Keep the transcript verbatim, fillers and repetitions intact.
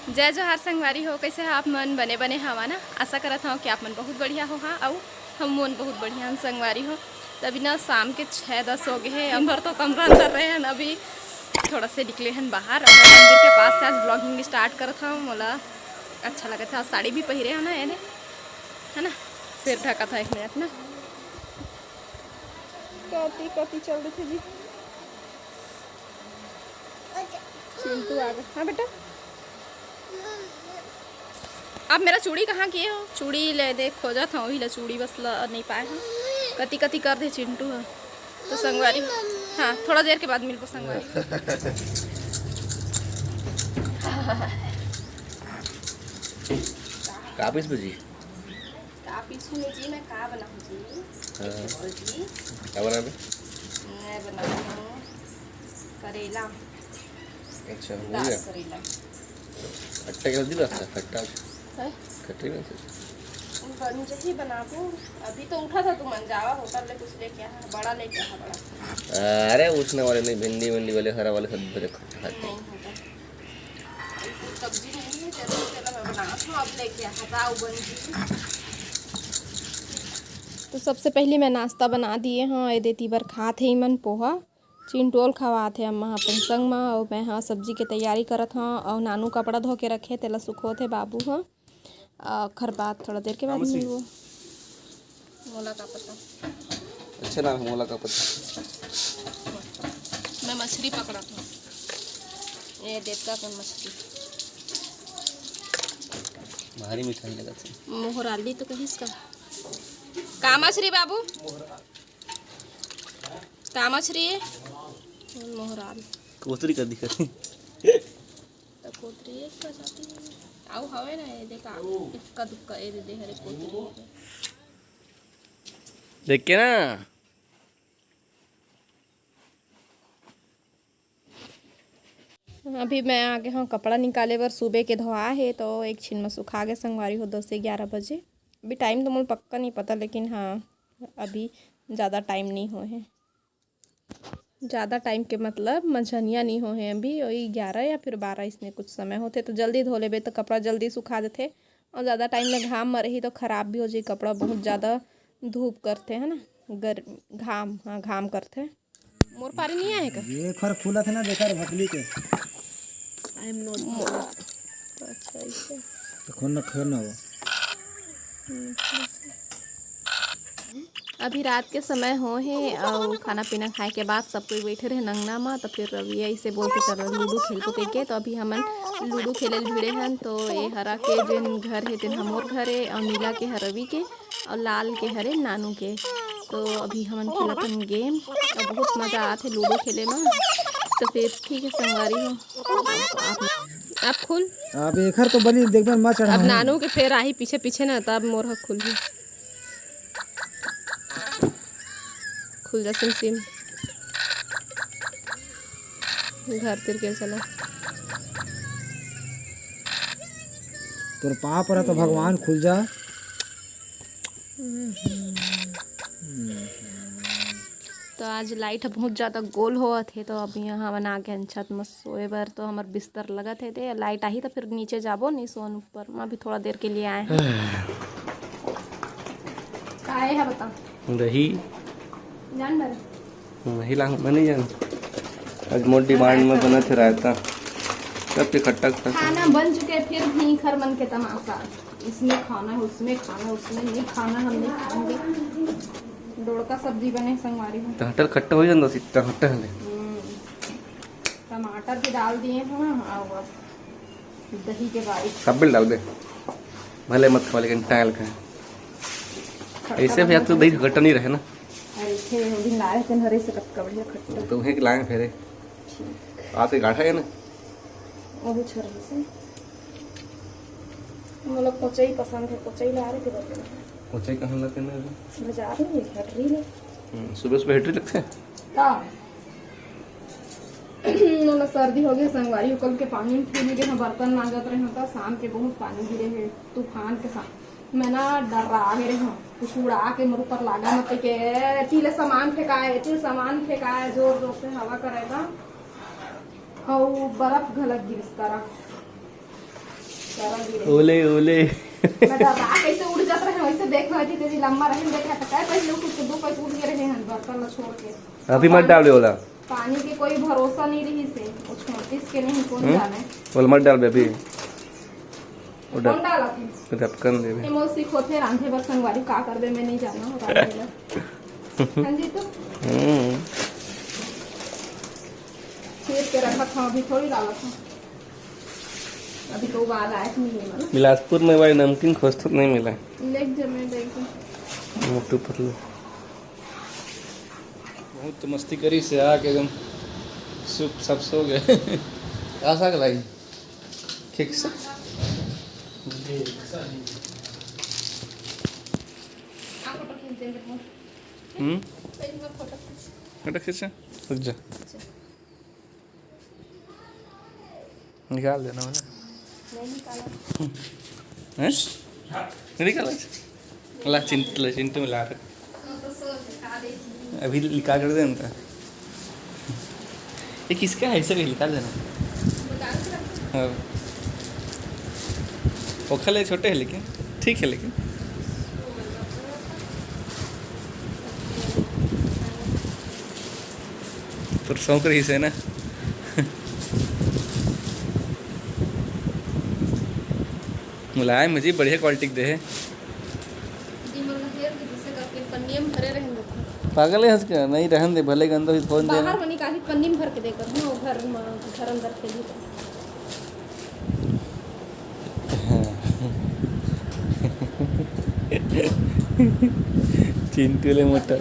जय जोहार संगवारी हो, कइसे हो आप मन? बने बने हवा ना? आशा करत हव कि आप मन बहुत बढ़िया हो। हाँ, अउ हम मन बहुत बढ़िया हन संगवारी हो। त अभी ना शाम के छः दस हो गे हे, अभी तो कमरा अंदर रहे हन, अभी थोड़ा से निकले हन बाहर। अउ मंदिर के पास से आज vlogging start करत हव। मोला अच्छा लगत हे, आज साड़ी भी पहिरे हव ना, एने है ना, सिर ढकत हव एक मिनट ना। कति कति चल देथे जी। चिंटू आ गया। हाँ बेटा, आप मेरा चूड़ी कहाँ किए हो? चूड़ी ले दे, खोजत हव वही ला, चूड़ी बस ला नहीं पाए हव। कति कति कर दे चिंटू ह। तो संगवारी, हाँ, थोड़ा देर के बाद मिलबो संगवारी। का पीसबे जी? का पीसू में जी, मैं का बनाऊँ जी? हाँ। कैसे बोल जी? का बनाबे? मैं बनाऊँ करेला। अच्छा, हो दाल गया। करेला। खट्टा कर दी बस, खट्टा। हैं? खट्टे में से। बन जही बनाबो। अभी तो उठा था तुमन, जावा होटल ले कुछ लेके आ, बड़ा लेके आ, बड़ा। अरे, उसने वाले नहीं, भिंडी विंडी वाले, हरा वाले सब बड़े खट्टे खट्टे। नहीं होता। सब्जी नहीं है, चलो, चलो, मैं बनाती हूँ, अब लेके आ, हटाओ बन जी। तो सबसे पहले मैं नाश्ता बना दिए हव, ये देती बर खात हे इमन पोहा। चिंटोल खवात हे अम्मा ह अपन संग म, अउ मैं ह सब्जी के तैयारी करत हव, अउ नानू कपड़ा धो के रखे, तेला सुखोत हे बाबू ह। आ, ओखर बाद थोड़ा देर के बाद नाम से? मिलबो। मोला का पता। अच्छा नाम है, मोला का पता। मैं मछली पकड़त हव। ये देवता कन मछली। भारी मिठाई लगत हे। मोहराली तो कहिस का? का मछली बाबू? का मछली हे? मोहराल। कोतरी का दिखत हे। त कोतरी एक प्रजाति हे। अउ हवे ना, ये देखा, इक्का दुक्का, ये दे दे, हरे कोतरी। देख के ना। अभी मैं आ गे हव कपड़ा निकाले बर, सुबह के धोआ हे, तो एक छिन म सुखा गे संगवारी हो, दस से ग्यारह बजे। अभी टाइम तो मोला पक्का नहीं पता, लेकिन हाँ, अभी ज़्यादा टाइम नहीं होए हे। ज़्यादा टाइम के मतलब मंझनिया नहीं होए हे, अभी वही ग्यारह या फिर बारह इसने कुछ समय होथे, तो जल्दी धो लेबे तो कपड़ा जल्दी सुखा देथे। अउ ज़्यादा टाइम ले घाम म रही तो खराब भी हो जाही कपड़ा, बहुत ज़्यादा धूप करथे, है ना, गर-, घाम, हाँ, घाम करथे। मोर पारी नहीं आए का? ये खर खुला थे ना, देखा रे भकली के। I am not मो-, अच्छा, ऐसे। तो खोन ना, खोन ना हो। हम्म, अभी रात के समय हो हे अउ खाना पीना खाए के बाद सब कोई बैठे रहे अंगना म, तो फिर रवि ऐसे बोल के चलो लूडो खेलबो कहिके। तो अभी हमन लूडो खेले ल भिड़े हन। तो ये हरा के जेन घर हे तेन हमोर घर हे, अउ नीला के ह रवि के, अउ लाल के हरे नानू के। तो अभी हमन खेलत हन गेम, अउ बहुत मजा आथे लूडो खेले म। तो फिर ठीक है संगवारी हो, आप, आप खुल। अब एखर तो बनी देखबे, मत चढ़ा अब हूँ। नानू के फेर आही पीछे पीछे ना, तब मोर ह खुलही। खुल जा सिम सिम। घर तिर के चला। तोर पाँव पर तो भगवान खुल जा। तो आज लाइट ह बहुत ज़्यादा गोल होवत हे, तो अब यहाँ हमन आ गे हन छत म सोए बर। तो हमर बिस्तर लगत हे, ते लाइट आही तो फिर नीचे जाबो, नहीं सोन ऊपर म। अभी थोड़ा देर के लिए आए हैं। का आए है बता? दही। जान बर? वही ला, मैं नहीं जान। आज मोर डिमांड में बनत हे रायता। सब के खट्टा खट्टा। खाना बन चुके, फिर भी खर मन के तमाशा। इसमें खाना है, उसमें खाना है, उसमें नहीं खाना, हम नहीं खाएंगे। डोड़का सब्जी बने संगवारी हो। टमाटर खट्टा हो जाता, टमाटर हले। हम्म। टमाटर भी डाल दिए हैं, और अब दही के बारिश। सब बिल डाल दे, भले मत खावा, लेकिन टाइल का। खट्टा ऐसे भी बनना आज तो दही चाहिए। खट्टा नहीं रहे ना। अरे, थे, वो दिन लाए थे नरे से, कतका बढ़िया खट्टा। तो वहीं के लाए फेरे। ठीक। आज के गाढ़ा है ना? वो भी छोड़ दे से। मोला कोचई पसंद है, कोचई ला रहे थे बर्तन। कोचई कहाँ लाते ना अभी? बाजार में हटरी ले। हम्म, सुबह सुबह हटरी लगते हैं? हाँ। मोला सर्दी हो गया संगवारी, कल के पानी में फूल गए हैं, बर्तन मांजत रहे हैं तो शाम के बहुत पानी गिरे है, तूफान के साथ। मैं ना डर्रा गे रहे हूँ, कुछ उड़ा के मोर ऊपर लागा मत के, एती ले सामान फेंकाए, एती ले सामान फेंकाए, जोर जोर से हवा करेगा। अउ बर्फ घलक गिरिस तरह। ओले, ओले। मैं तो बा कैसे उड़ जात रहे, वैसे देख रहे थे, तेरी लंबा रहे, देखा तो काय पैसे उठ के दो पैसे उठ गए रहे हैं बर्तन ला छोड़ के। अभी मत डाल ओला। पानी के कोई भरोसा नहीं रही से, वो छोड़तीस के नहीं, कौन हम्म? जाने। ओला मत डाल अभी। वो कौन डाला थे? ढक्कन देवे। ये मौसी खोथे रांधे बर संगवारी, का करबे मैं नहीं जाना, रांधे बर। हाँ जी, तो हम्म। छील के रखा था, अभी थोड़ी डाला था। अभी तो उबाल आया कि नहीं, मतलब? बिलासपुर में भाई नमकीन खोजथों त नहीं मिला। लेके जमे देखे। मोटू पतलू। बहुत मस्ती करिस हे, आके एकदम सुप सब सो गए। का साग लाई? खिकसा? हम्म? फोटो खींचा? रुक जा। निकाल देना वाला। नहीं निकाला। हैं? नहीं निकाला। ला चिंटू, ला चिंटू में ला रख। अभी निकाल कर दे उनका। ये किसका है? इसे भी निकाल देना। हाँ। ओखर ले छोटे है लेकिन, ठीक है लेकिन। तोर शौक रहिस हे ना। मुलायम हे जी, बढ़िया quality के दे हे। जी, मन हेर के दूसरे करके पन्निया में भरे रहन देथे। पागल हे हंस के, नहीं रहन दे, भले गंदा ही फोन दे। बाहर में निकाली, पन्नी में भर के देकर हूँ, घर में, घर अंदर के लिए। चिंटू ले मोटा।